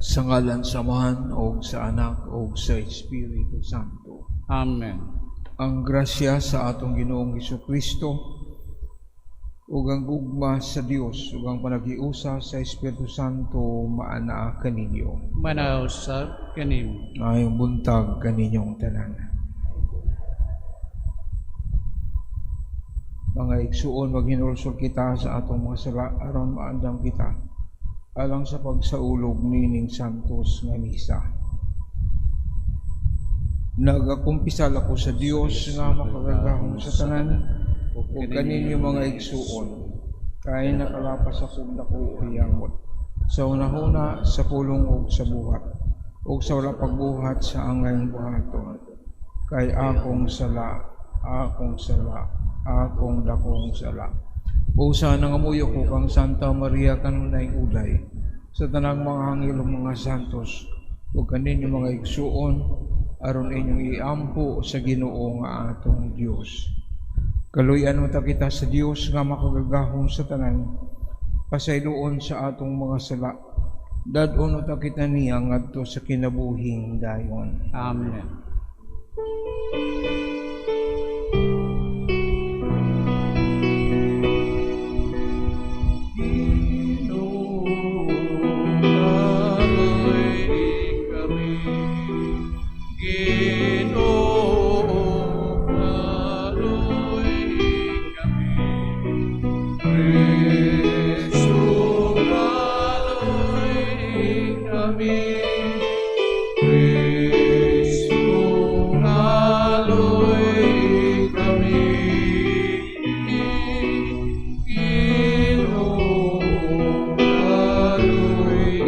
Sa ngalan sa Amahan o sa Anak o sa Espiritu Santo. Amen. Ang grasya sa atong Ginoong Kristo ug ang gugma sa Dios ug ang panaghiusa sa Espiritu Santo maanaa kaninyo. Maanaa usab kanimo. Maayong buntag kaninyong tanan. Mga igsuon, maghinulsol kita sa atong mga sala aron maandam kita alang sa pagsaulog nining santos nga misa. Nagakumpisal ako sa Dios nga makagagahom sa tanan ug kaninyo, mga igsuon, kay nakalapas akong dako yamot sa hunahuna, sa pulong ug sa buhat, ug sa wala pagbuhat sa angayng buhaton, kay akong sala, akong sala, akong dakong sala. Busa nangamuyo ko kang Santa Maria kanunay uday, sa tanang mga anghel ug mga santos, ug kaninyo, mga igsuon, aron inyong iampo sa Ginoo nga atong Dios. Kaluy-an ta kita sa Dios nga makagagahom sa tanan, pasayloon sa atong mga sala. Dad-on ta kita niya ngadto sa kinabuhing dayon. Amen. Ginoo, kaloy kami. Ginoo, kaloy kami. Kristo, kaloy kami. Kristo, kaloy kami. Ginoo, kaloy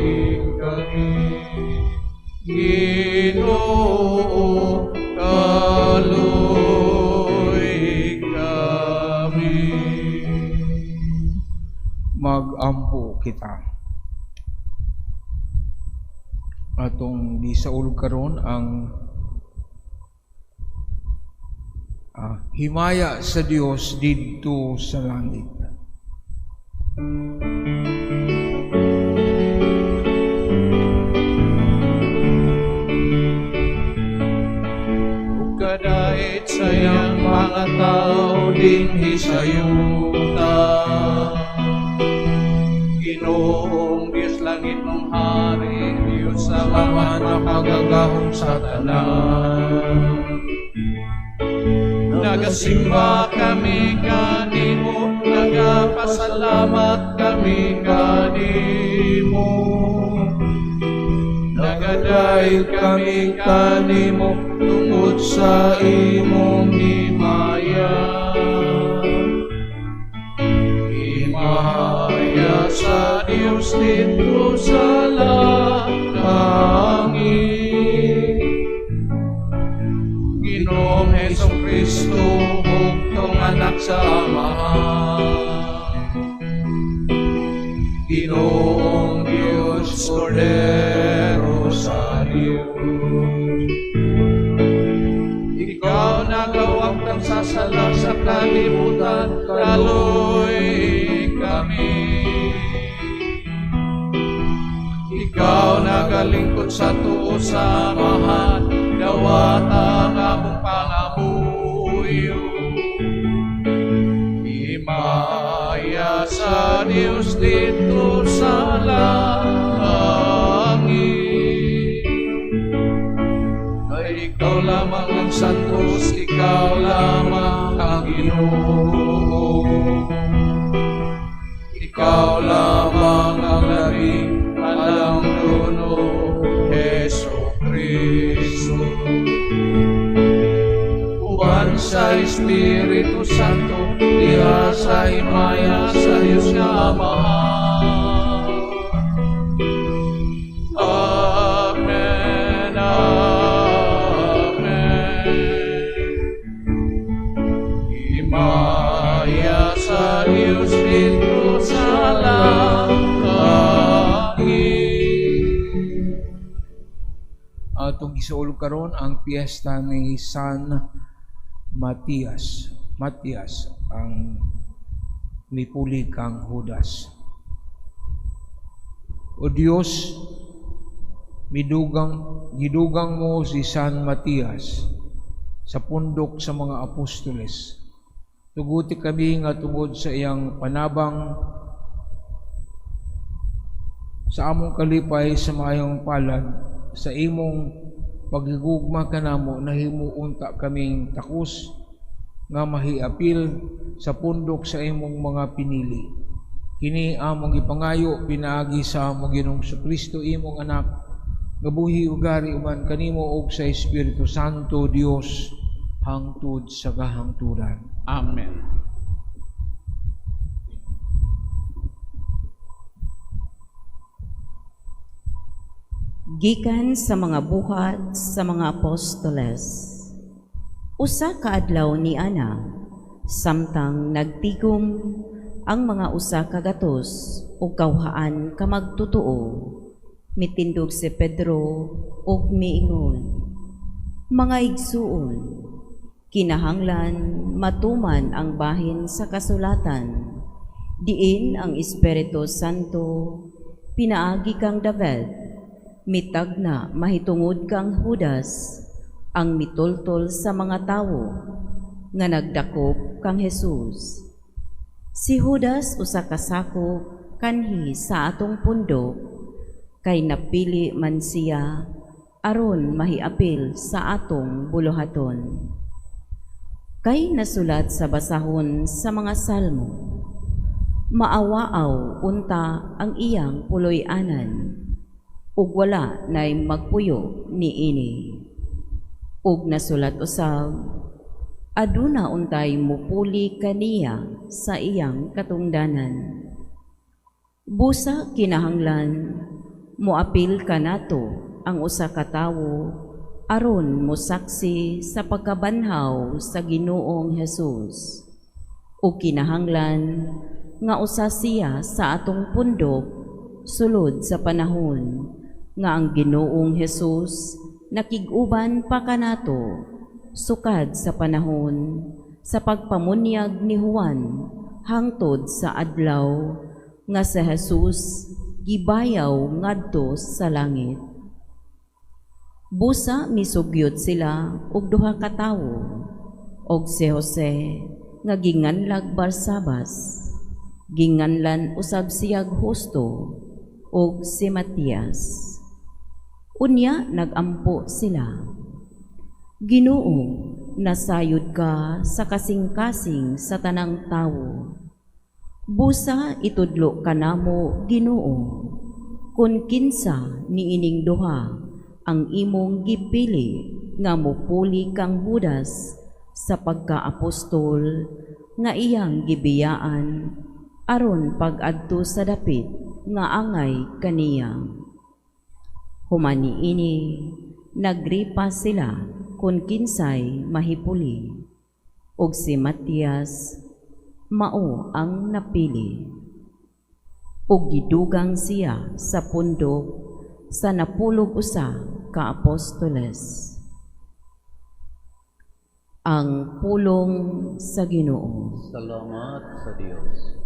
kami. Ginoo, kaloy kami. Magampo kita. Atong gisaulog karon ang himaya sa Dios didto sa langit. Ug kadait sa iyang mga tao dinhi sa yuta. Ginoong Diyos, langit mong hari, Diyos sa mga makagagahom sa tanan. Nagasimba kami kanimo, nagapasalamat kami kanimo. Nagadayeg kami kanimo tungod sa imong himaya. Himaya sa Dios didto sa langit. Ginoong Hesus Kristo, bugtong anak sa Amahan. Ginoong Dios, Kordero sa Dios. Ikaw nagawagtang sa sala sa kalibutan, kaloy kami. Ikaw nagalingkod sa tuo sa Amahan, dawata ang among pangamuyo. Himaya sa Dios didto sa langit. Kay ikaw lamang ang santos, ikaw lamang ang Ginoo. Ikaw lamang ang labing malandong, Hesus Kristo. Uban sa Espiritu Santo, diha sa himaya sa Dios nga Amahan. Amen. Amen. Himaya sa Dios didto sa langit. Atong gisaulog karon ang piyesta ni San Matias. Matias ang mipuli kang Judas. O Dios, Midugang gidugang mo si San Matias sa pundok sa mga apostoles. Tuguti kami nga tungod sa iyang panabang sa among kalipay sa maayong palad, sa imong paghigugma kanamo, nahimo unta kaming takos nga mahiapil sa pundok sa imong mga pinili. Kini among gipangayo pinaagi sa among Ginoong Kristo, imong anak, nga buhi ug gari uban kanimo ug sa Espiritu Santo Dios hangtod sa kahangturan. Amen. Gikan sa mga buhat sa mga apostoles. Usa ka adlaw ni ana, samtang nagtigom ang mga 101 ka magtotoo, mitindog si Pedro ug miingon, "Mga igsuon, kinahanglan matuman ang bahin sa kasulatan, diin ang Espiritu Santo pinaagi kang David, mitagna mahitungod kang Judas, ang mitultol sa mga tawo nga nagdakop kang Jesus. Si Judas usa ka sakop kanhi sa atong pundok, kay napili man siya aron mahiapil sa atong buluhaton. Kay nasulat sa basahon sa mga salmo, maawaaw unta ang iyang puloy-anan, ug wala nay magpuyo niini. Ug nasulat usab, aduna untay mupuli kaniya sa iyang katungdanan. Busa kinahanglan moapil kanato ang usa ka tawo aron mosaksi sa pagkabanhaw sa Ginoong Hesus. Ug kinahanglan nga usa siya sa atong pundok sulod sa panahon nga ang Ginoong Hesus nakig-uban pa kanato sukad sa panahon sa pagpamunyag ni Juan hangtod sa adlaw nga si Jesus gibayaw ngadto sa langit." Busa misugyot sila og duha ka tawo, og si Jose nga ginganlag Barsabas, ginganlan usab siyag Justo, og si Matias. Unya nagampo sila, "Ginoo, nasayod ka sa kasing-kasing sa tanang tawo. Busa itudlo kanamo, Ginoo, kun kinsa niining duha ang imong gipili nga mupuli kang Judas sa pagkaapostol nga iyang gibiyaan aron pag-adto sa dapit nga angay kaniya." Human niini, nagripa sila kun kinsay mahipuli, ug si Matias mao ang napili. Ug gidugang siya sa pundok sa 11 ka apostoles. Ang pulong sa Ginoo. Salamat sa Dios.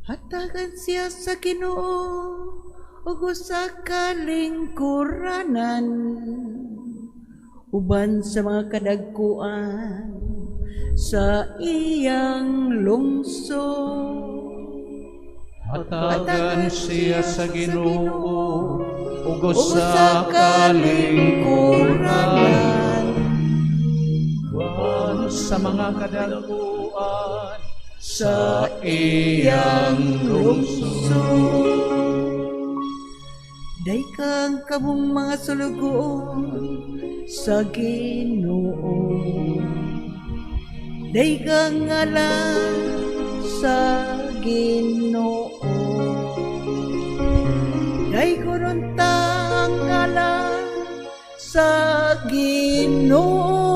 Hatagan siya sa Ginoo ug usa ka lingkuranan, uban sa mga kadagkuan sa iyang lungsod. Hatagan siya sa Ginoo ug usa ka lingkuranan, uban sa mga kadagkuan sa iyang lungsod. Day kang kamong mga sulugoon sa Ginoo, day kang ngalan sa Ginoo, day kuron ta ang ngalan sa Ginoo,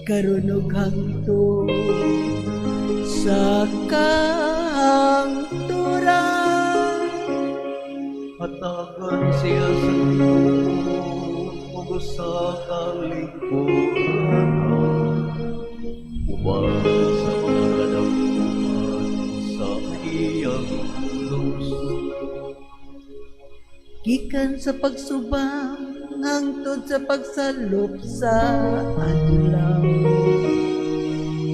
karon ug hangtod sa kahangturan. Hatagan siya sa Ginoo ug sa kalingkuran, uban sa mga kadagkuan sa iyang lungsod. Gikan sa pagsubang hangtod sa pagsalop sa adlaw,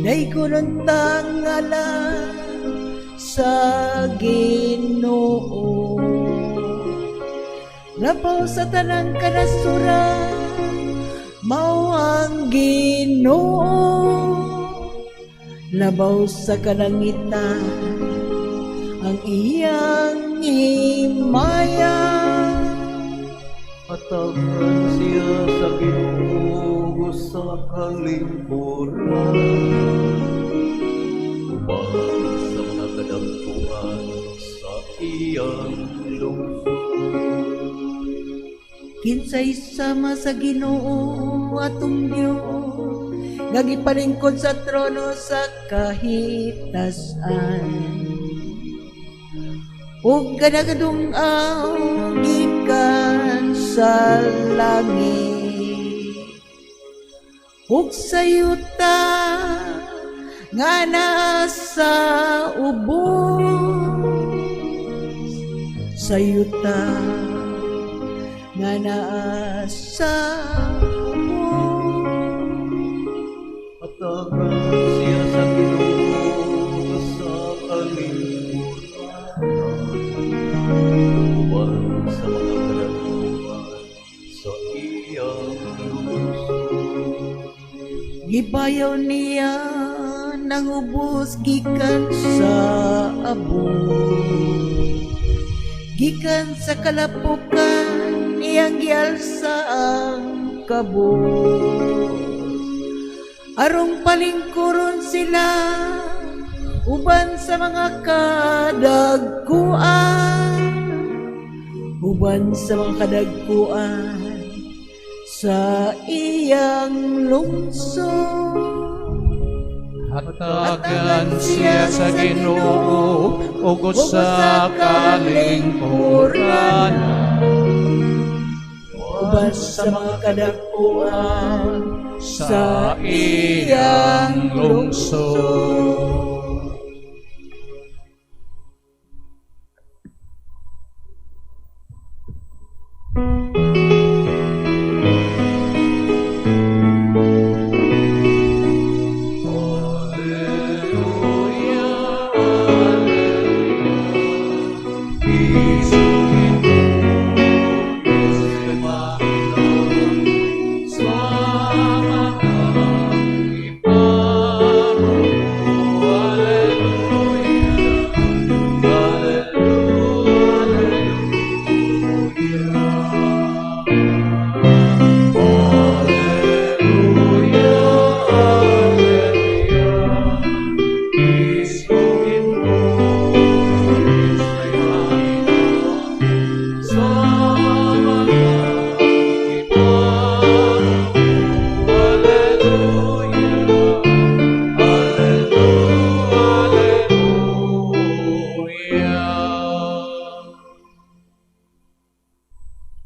daykonon ta ang ngalan sa Ginoo. Labaw sa tanang kanasuran, mao ang Ginoo. Labaw sa kalangitan, ang iyang himaya. Hatagan siya sa Ginoo sa kalingkuran, uban sa mga kadagkuan sa iyang lungsod. Kinsay sama sa Ginoo atong Dios, nga gipalingkod sa trono sa kahitasan, ug nagadung-aw gikan sa langit ug sa yuta nga naa sa ubos, sa yuta nga naa sa ubos. Hatagan siya sa Ginoo sa kalingkuran, uban sa mga kadagkuan sa iyang lungsod. Gibayaw niya nang ubos gikan sa abo, gikan sa kalapukan iyang gialsa ang kabos, arong palingkuron sila uban sa mga kadagkuan, uban sa mga kadagkuan sa iyang lungsod. Hatagan siya sa Ginoo ug sa kalingkuran, uban sa mga kadagkuan sa iyang lungsod.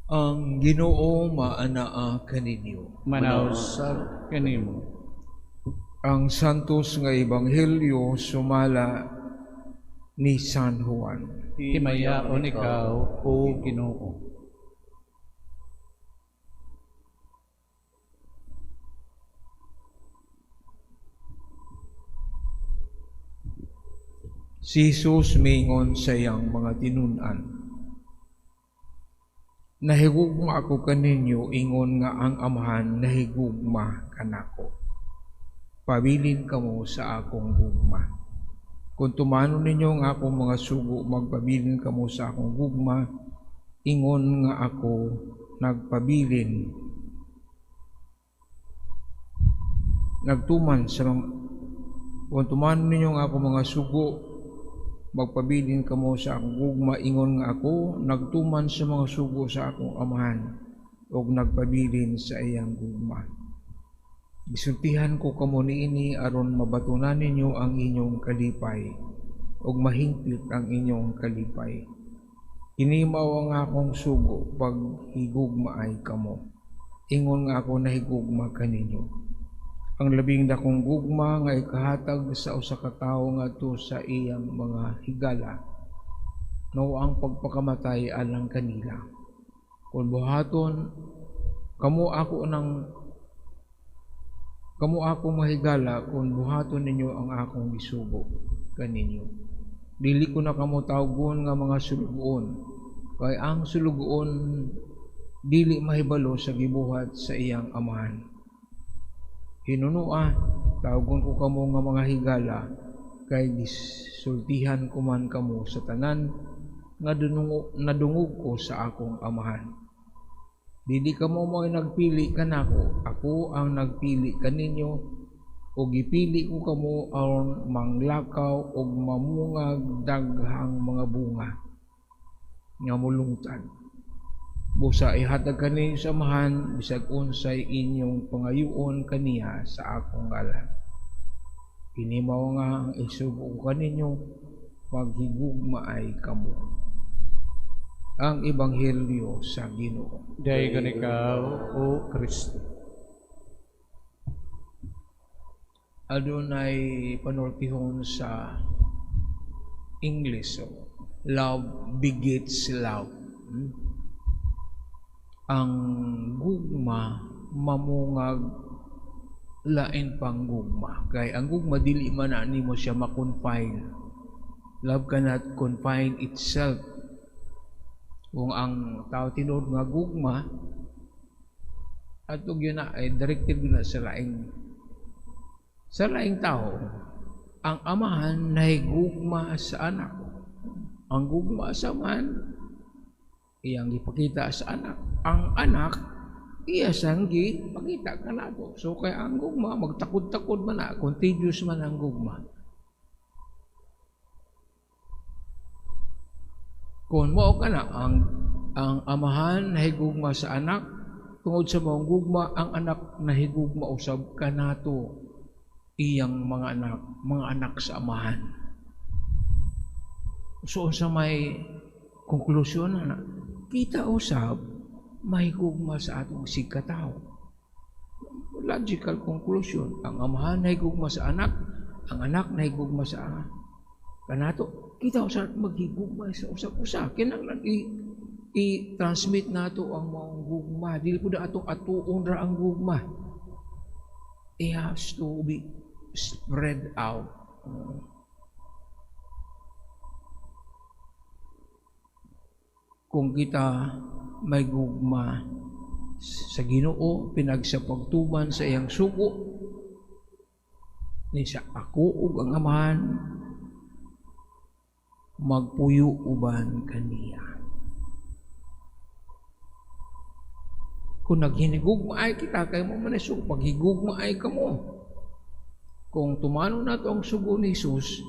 Ang Ginoo maanaa kaninyo. Manaw sab kanimo. Ang Santos nga Ebanghelyo sumala ni San Juan. Himayaon ikaw, O Ginoo. Si Jesus mingon sa iyang mga tinun-an, "Nahigugma ako kaninyo ingon nga ang Amahan nahigugma kanako. Pabilin kamo sa akong gugma. Kung tumanon ninyo ang akong mga sugo, magpabilin kamo sa akong gugma, ingon nga ako nagpabilin, nagtuman sa mga, kung tumanon ninyo ang akong mga sugo, magpabilin kamo sa akong gugma, ingon nga ako nagtuman sa mga sugo sa akong Amahan ug nagpabilin sa iyang gugma. Gisultihan ko kamo niini aron mabatunan ninyo ang inyong kalipay ug mahingpit ang inyong kalipay. Kini mao ang akong sugo, paghigugmaay kamo, ingon nga ako nahigugma kaninyo. Ang labing dakong gugma nga ikahatag sa usa ka tawo ngadto sa iyang mga higala, mao ang pagpakamatay alang kanila. Kung buhaton kamo ako ng kamo ako mahigala kung buhaton ninyo ang akong gisugo kaninyo. Dili ko na kamo tawgon nga mga sulugoon, kay ang sulugoon dili mahibalo sa gibuhat sa iyang amahan. Hinunua, tawgon ko kamo nga mga higala, kay gisultihan ko man kamo sa tanan nga nadungog ko sa akong amahan. Dili kamo mo'y nagpili kanako, ako ang nagpili kaninyo, o gipili ko kamo aron manglakaw og mamungag daghang mga bunga nga mulungtad. Busa ihatag kaninyo sa Amahan bisag unsay inyong pangayuon kaniya sa akong ngalan. Kini mao nga ang isugo ko kaninyo, paghigugmaay kamo. Ang Ebanghelyo sa Ginoo. Daygon ikaw, O Kristo. Adunay panultihon sa English, so, love begets love. Ang gugma mamungag lain pang gugma. Kay ang gugma dili man na nimo siya ma-confine. Love cannot confine itself. Kung ang tao tinuod nga gugma, atog yun na ay directive na sa laing tao. Ang amahan nahigugma sa anak. Ang gugma sa amahan iyang gipakita sa anak. Ang anak iya sang gipakita kanato. So kay ang gugma magtakod-takod man na, contagious man ang gugma. Kung mao ka na ang amahan nahigugma sa anak, tungod sa maong gugma ang anak nahigugma usab kanato iyang mga anak sa amahan. So sa may konklusyon na kita usab mahigugma sa atong sigkatao. Logical conclusion, ang amahan nahigugma sa anak, ang anak nahigugma sa kanato. Kita usab maghigugma sa usab-usa. Kinahanglan i-transmit nato ang maong gugma. Dili pud atong atuon ra ang gugma. It has to be spread out. Kung kita may gugma sa Ginoo, pinag sa pagtuman sa iyang sugo, ni sa ako ug ang amahan, magpuyo uban kaniya. Kung naghinigugma ay kita, kay mo man sugo, paghigugma ay kamo. Kung tumano nato ang sugo ni Jesus,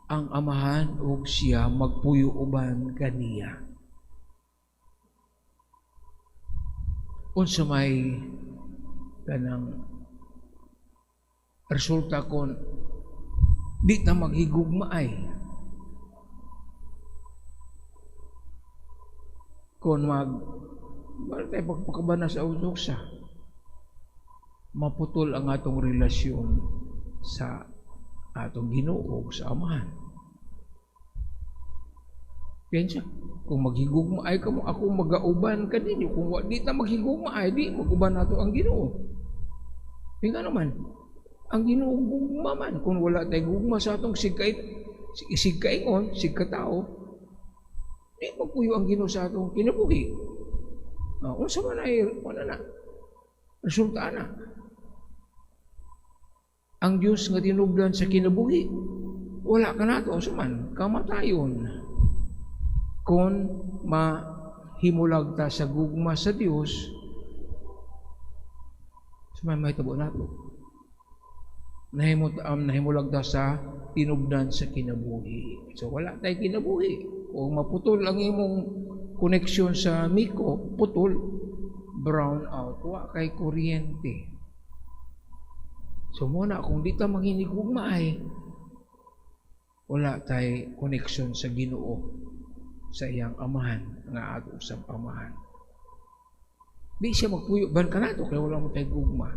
ang amahan ug siya magpuyo uban kaniya. Unsa may kanang resulta kon di ta maghigugma ay? Kung wala tayo pagpakabana sa usoksa, maputol ang atong relasyon sa atong Ginoo sa Amahan. Kaya kung maghigugma ay kamo, ako magauban kaninyo. Kung di ta maghigugma ay, di maguban nato ang Ginoo. Kaya naman, ang Ginoo gugma man. Kung wala tayo gugma sa atong sigkaingon, sigkatao, di magpuyo ang Ginoo sa atong kinabuhi. Unsa man ay wala na. Resulta na. Ang Dios nga tinubdan sa kinabuhi, wala ka nato, unsa man kamatayon. Kung mahimulag ta sa gugma sa Dios, sa may mahitabo nato. Nahimulag ta sa tinubdan sa kinabuhi. So wala tay kinabuhi. Kung maputol ang imong koneksyon sa miko, putol, brown out, wa kay kuryente. So muna, kung di ta manghinigugma ay, wala tay koneksyon sa Ginoo. sa iyang amahan nga ato sa amahan. Di siya magpuyo ban kanato kay wala mo tay gugma.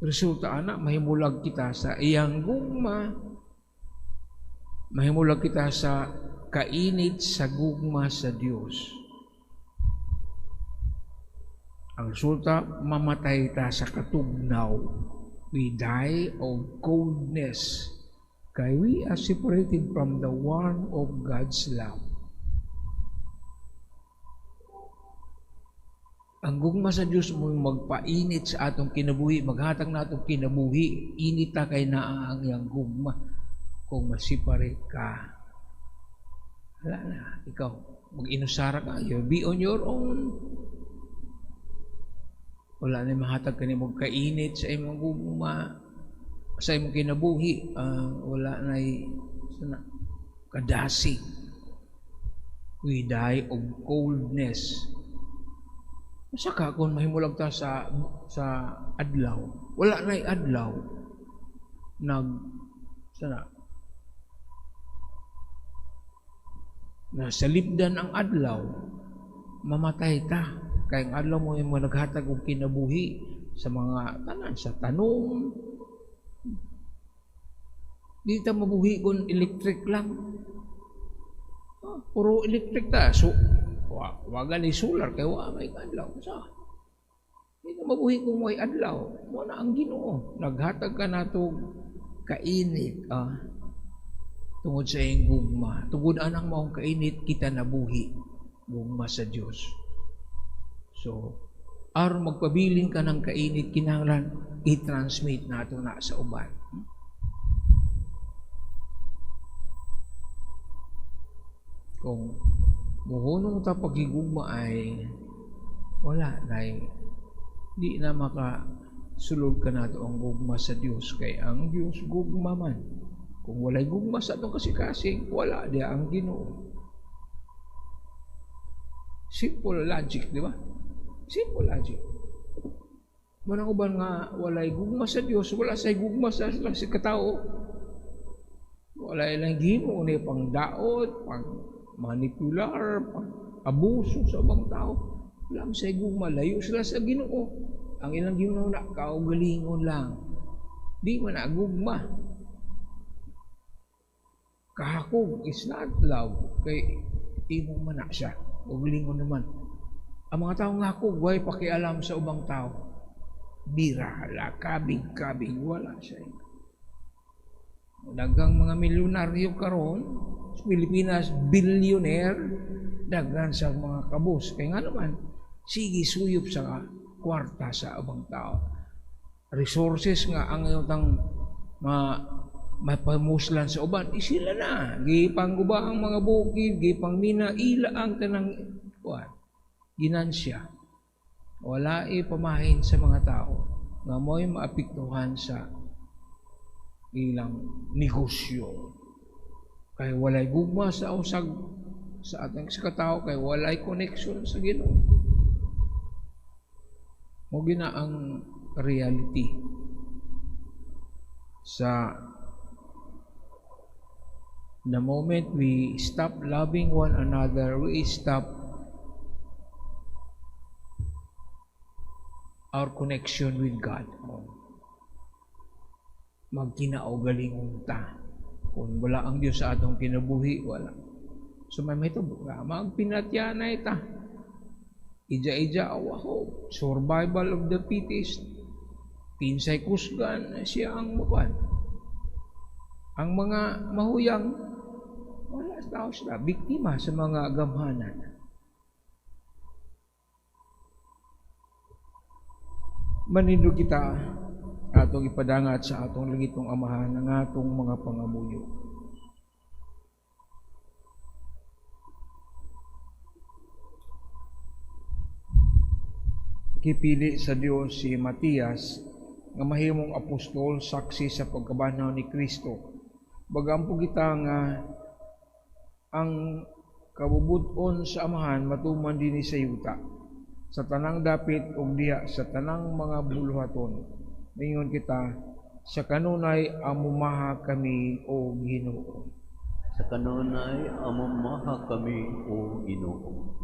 Resulta ana, mahimulag kita sa iyang gugma, mahimulag kita sa kainit sa gugma sa Dios. Ang resulta, mamatay ta sa katugnaw. We die of coldness. Kay we are separated from the warmth of God's love. Ang gugma sa Dios mo magpainit sa atong kinabuhi, maghatag na atong kinabuhi, init ta kay naa ang iyang gugma. Kung ma-separate ka, wala na, ikaw, mag-inusara ka, you'll be on your own. Wala na mahatag ka nimo kainit sa imong gugma, sa imong kinabuhi, wala na sana, kadasig. We die of coldness. Saka kung mahimulag ta sa adlaw, wala na'y adlaw, nag sana nasalibdan ang adlaw, mamatay ta. Kay ang adlaw mo yung mga naghatag og kinabuhi sa mga tanan, sa tanom. Di ta mabuhi kung electric lang. Puro electric ta. So, waga ni solar kay wa may adlaw. Sa di ta mabuhi kung may adlaw. Mo na ang Ginoo. Naghatag ka nato kainit tungod sa iyang gugma. Tungod anang maong kainit kita nabuhi gugma sa Dios. So, aron magpabilin ka ng kainit, kinahanglan i-transmit nato na sa uban. Kung muhunong ta pagigugma ay wala na, di na makasulod ka nato ang gugma sa Dios, kay ang Dios gugma man. Kung walay gugma sa atong kasikasing, wala diya ang Ginoo. Simple logic, di ba? Simple logic. Manang uban nga walay gugma sa Dios, wala say gugma sa katao. Wala ilang gihimo ni pang daot, pang manipular, pang abuso sa ubang tao. Wala say gugma, layo sila sa Ginoo. Ang ilang gihimo na kaugalingon lang. Di man na gugma. Kahakog is not love kay imo man na siya. Kaugalingon naman. Ang mga taong hakog, way pakialam sa ubang tao. Bira, kabig-kabig, wala siya. Daghang mga milyonaryo karon sa Pilipinas, billionaire, daghan sa mga kabos. Kaya nga naman, sige suyop sa kwarta sa ubang tao. Resources nga ang iyong mapamuslan sa uban, sila na. Gipangguba ang mga bukid, gipangmina, ila ang tanang kuan. Ginansya. Wala ipamahin sa mga tao nga mo'y maapektuhan sa ilang negosyo. Kay walay gugma sa usag sa atong katao, kay walay connection sa Ginoo. Mo gina ang reality sa the moment we stop loving one another, we stop our connection with God. Magkinaugalingon ta. Kung wala ang Diyos sa atong kinabuhi, wala. So may ito, magpinatyanay ta. Ija-ija, awaho. Survival of the fittest. Kinsay kusgan, siya ang mapan. Ang mga mahuyang, wala tao sila. Biktima sa mga gamhanan. Manindog kita atong ipadangat sa atong langitong Amahan ang atong mga pangamuyo. Kipili sa Dios si Matias nga mahimong apostol, saksi sa pagkabanhaw ni Kristo. Bagampo kita nga ang kabubut-on sa Amahan matuman dinhi sa yuta, sa tanang dapit ug diha sa tanang mga buluhaton. Mingon kita, sa kanunay amumaha kami o Ginoo. Sa kanunay amumaha kami, o Ginoo.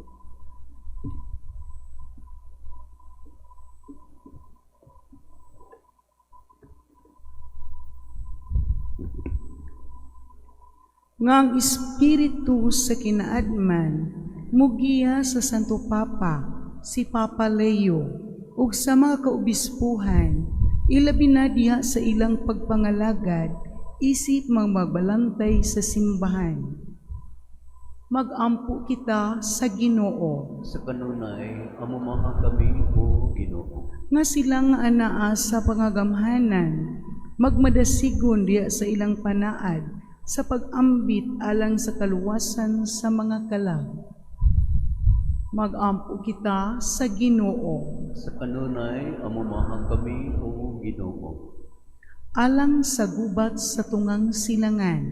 Nga ang espiritu sa kinaadman mugiya sa Santo Papa, si Papa Leo, ug sa mga kaobispuhan, ilabi na diha sa ilang pagpangalagad isip mga magbalantay sa simbahan. Magampo kita sa Ginoo. Sa kanunay amumaha kami, o Ginoo. Nga sila nga anaa sa pangagamhanan, magmadasigon diha sa ilang panaad sa pag-ambit alang sa kaluwasan sa mga kalag. Magampo kita sa Ginoo. Sa kanunay amumaha kami, o Ginoo. Alang sa gubat sa tungang silangan,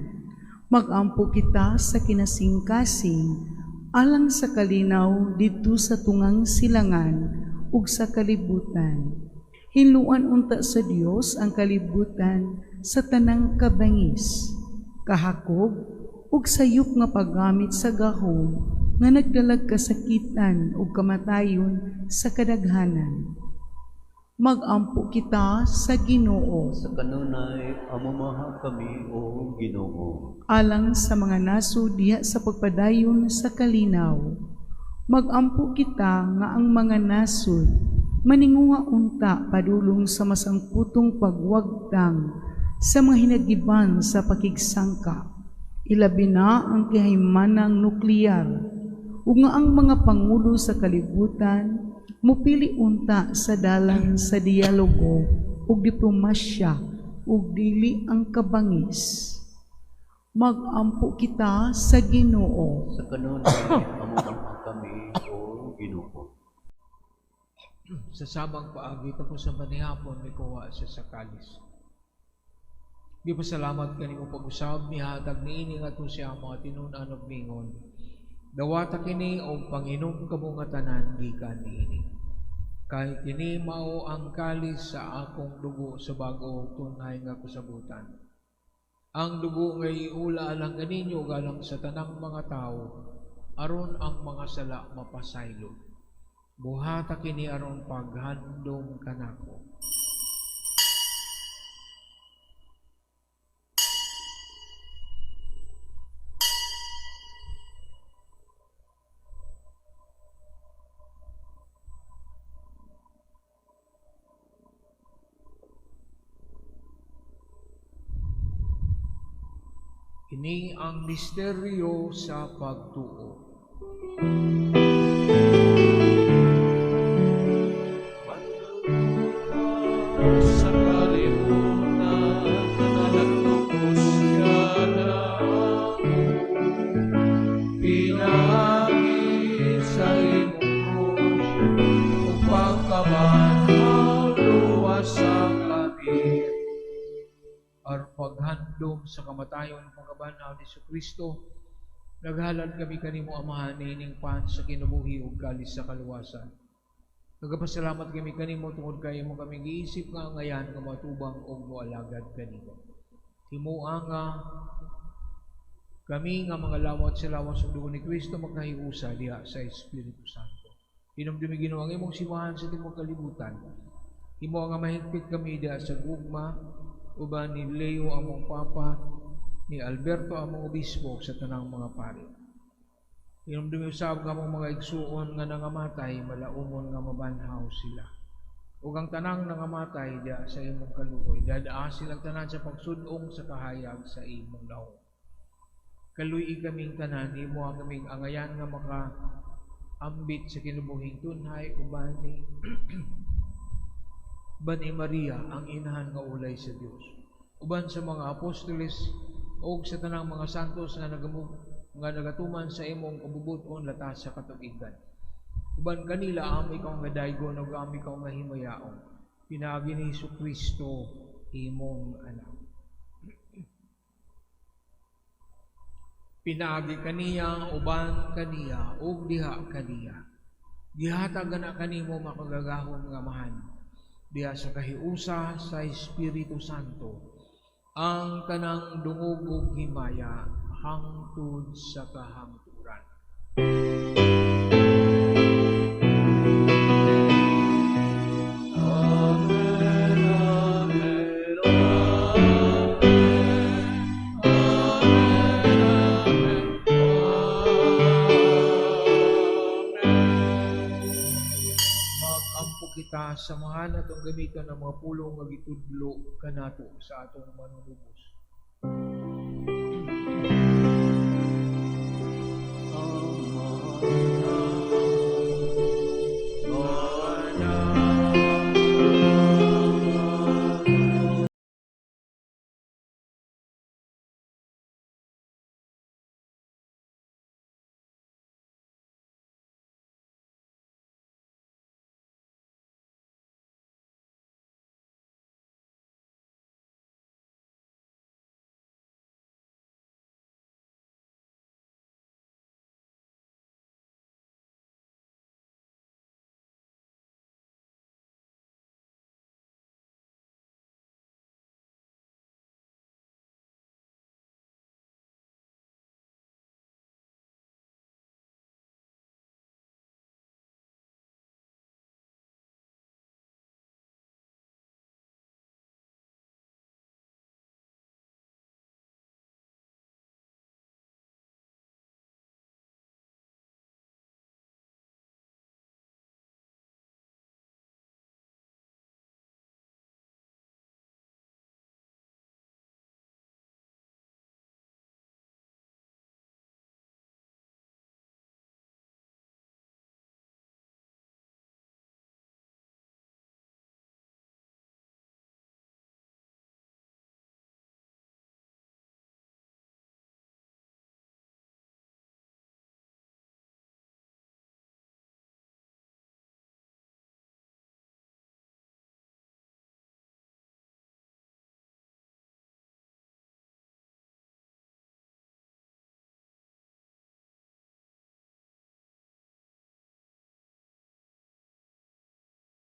magampo kita sa kinasingkasing alang sa kalinaw didto sa tungang silangan ug sa kalibutan. Hinluan unta sa Dios ang kalibutan sa tanang kabangis, kahakog ug sayop nga paggamit sa gahom nga nagdalag kasakitan ug kamatayon sa kadaghanan. Magampo kita sa Ginoo. Sa kanunay amumaha kami, o Ginoo. Alang sa mga nasod diha sa pagpadayon sa kalinaw, magampo kita nga ang mga nasod maninguha unta padulong sa masangputong pagwagtang sa mga hinagiban sa pakigsangka, ilabi na ang kahimanang nuklear, ug nga ang mga pangulo sa kalibutan mupili unta sa dalan sa dialogo ug diplomasya ug dili ang kabangis. Magampo kita sa Ginoo. Sa kanunay amumaha kami, o Ginoo. Sa samang paagi tapos sa manihapon mikuha siya sa kalis. Gipasalamat kanimo pag-usab mihatag niini ngadto siya ang mga tinun-an og mingon. Dawata kini og panginom kamo nga tanan gikan niini. Kay kini mao ang kalis sa akong dugo sa bag-o tunhay nga kasabutan. Ang dugo nga iula alang kaninyo ug alang sa tanang mga tawo aron ang mga sala mapasaylo. Buhata kini aron paghandom kanako. Ini ang misteryo sa pagtuo. Sa kalibutan na nagtupos ka na ako, pinaagi sa imong krus, ug pagkabanhaw luwas sa kami. Aron paghandom sa kamatayon ug pagkabanhaw ni Kristo, naghalad kami kanimo Amahan niining pan sa kinabuhi ug kalis sa kaluwasan. Nagapasalamat kami kanimo tungod kay imo kami giisip nga angayan nga matubang og moalagad kanimo. Himoa nga kami nga mga lawat sa lawas ug dugo ni Kristo makahiusa diha sa Espiritu Santo. Hinumdumi Ginoo ang imong simbahan sa tibuok kalibutan. Himoa nga mahigpit kami diha sa gugma uban ni Leo among Papa, ni Alberto among Obispo sa tanang mga pari. Hinumdumi usab nga among mga igsuon nga nangamatay, malaumon nga mabanhaw sila. Ug ang tanang nangamatay diha sa imong kaluoy, dadaa silang tanan sa pagsud-ong sa kahayag sa imong nawong. Kaluy-i kaming tanan, himo ang kaming angayan nga makaambit sa kinabuhing tunhay uban ni uban ni Maria ang inahan nga ulay sa Dios. Uban sa mga apostoles og sa tanang mga santos nga nagatuman sa imong kabubuton latas sa katuigan. Uban kanila amo ikaw nga daygon ug amo ikaw nga himayaon. Pinaagi ni Hesukristo imong anak. Pinaagi kaniya, uban kaniya, ug diha kaniya. Gihatag na kanimo makagagahom nga Amahan, diha sa kahiusa sa Espiritu Santo, ang tanang dungog ug himaya hangtod sa kahangturan. Amen, amen, amen, amen, amen. Magampo kita, samahan atong gamiton ang mga pulong nga gitudlo kanato sa atong manunubos.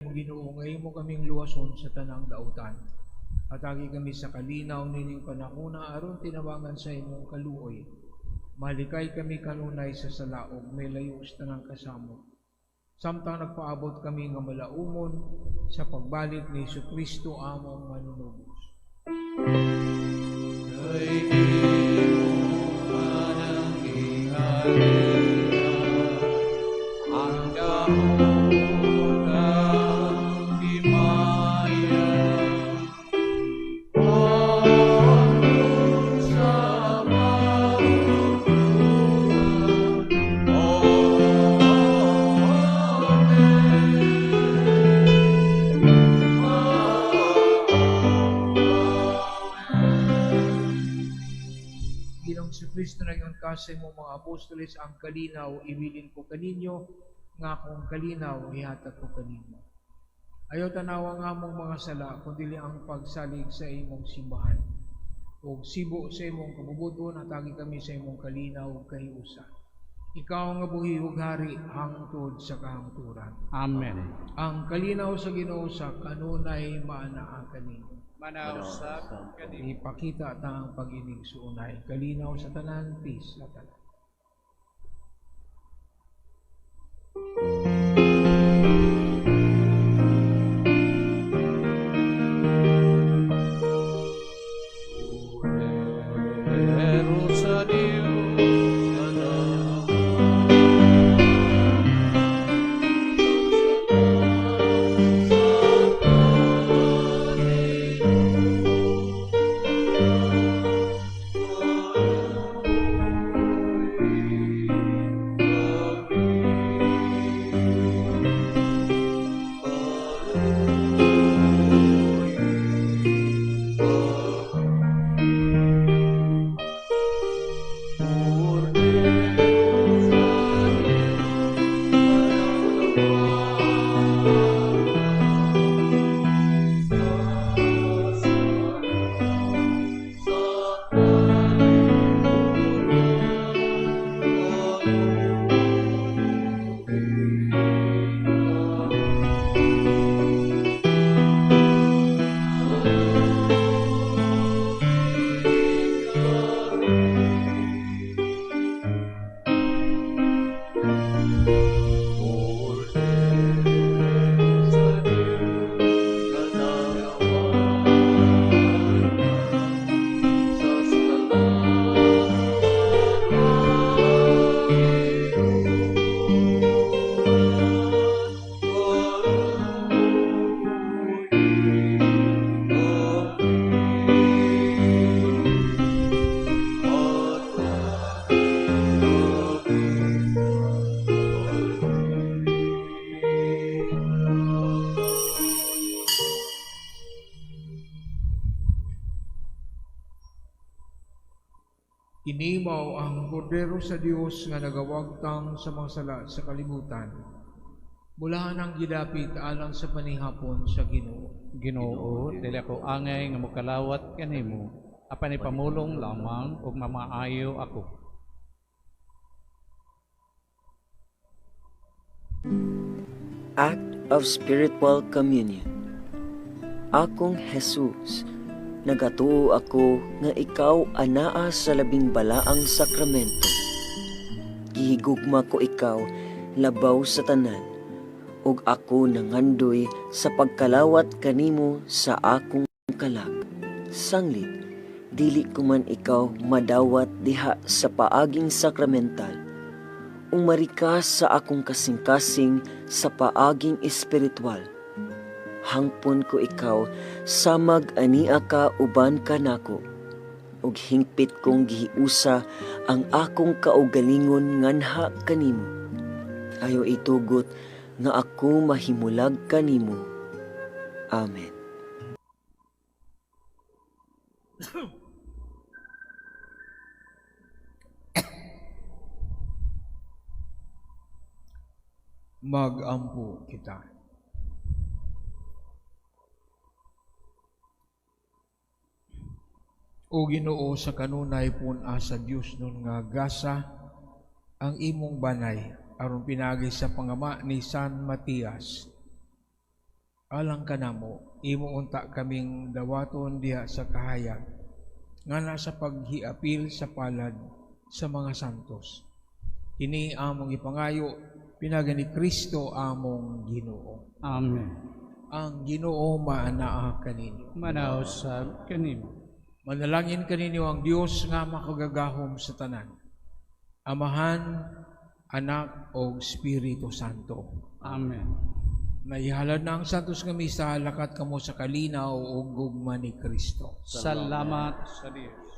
Ginoo, nga imo kaming luwason sa tanang dautan. Hatagi kami sa kalinaw nining panahona aron tinabangan sa imong kaluoy. Malikay kami kanunay sa salaog, may layo sa tanang kasamot. Samtang nagpaabot kami nga malaumon sa pagbalik ni Hesukristo among manunubos. Kay imo anang gingharian, ang daot ang himaya, hangtod sa kahangturan. Amen. Ginoong Kristo, nag-ingon ka sa imong mga apostoles, ang kalinaw ibilin ko kaninyo, nga akong kalinaw ihatag ko kaninyo. Ayaw tanawa nga among mga sala, kundi ang pagsalig sa imong simbahan. Ug sibo sa imong kabubuton, hatagi kami sa imong kalinaw ug kahiusa. Ikaw nga buhi ug hari hangtod sa kahangturan. Amen. Ang kalinaw sa Ginoo sa kanunay maanaa kaninyo. Manaw usab kaninyo. Ipakita ta ang pag-inig suunay. Kalinaw sa tanan, peace sa tanan. Pero sa Dios anak, sa Kini mao ang kordero sa Dios nga nagawagtang sa mga sala sa kalibutan. Bulahan ang gidapit alang sa panihapon sa Ginoo. Ginoo, dili ako angay nga mokalawat kanimo, apan ipamulong lamang ug mamaayo ako. Act of Spiritual Communion. Akong Jesus, nagatuo ako nga ikaw anaa sa labing balaang sakramento. Gihigugma ko ikaw labaw sa tanan, ug ako nangandoy sa pagkalawat kanimo sa akong kalag. Sanglit, dili ko man ikaw madawat diha sa paaging sakramental. Umari ka sa akong kasing-kasing sa paaging espiritual. Hangpon ko ikaw samag ania ka uban kanako, ug hingpit kong gihiusa ang akong kaugalingon nganha kanimo. Ayo itugot nga ako mahimulag kanimo. Amen. Magampo kita. O Ginoo, sa kanunay pun-a sa Dios nun nga gasa ang imong banay aron pinagi sa pangama ni San Matias. Alang kanamo, imo unta kaming dawaton diha sa kahayag nga nasa paghiapil sa palad sa mga santos. Kini among ipangayo pinagi ni Kristo among Ginoo. Amen. Ang Ginoo maanaa kaninyo. Manaw sa kanimo. Manalangin kaninyo ang Dios nga makagagahom sa tanan. Amahan, Anak o Espiritu Santo. Amen. Naihalad na ang Santos nga Misa, lakat kamo sa kalinaw o gugma ni Kristo. Salamat sa Dios.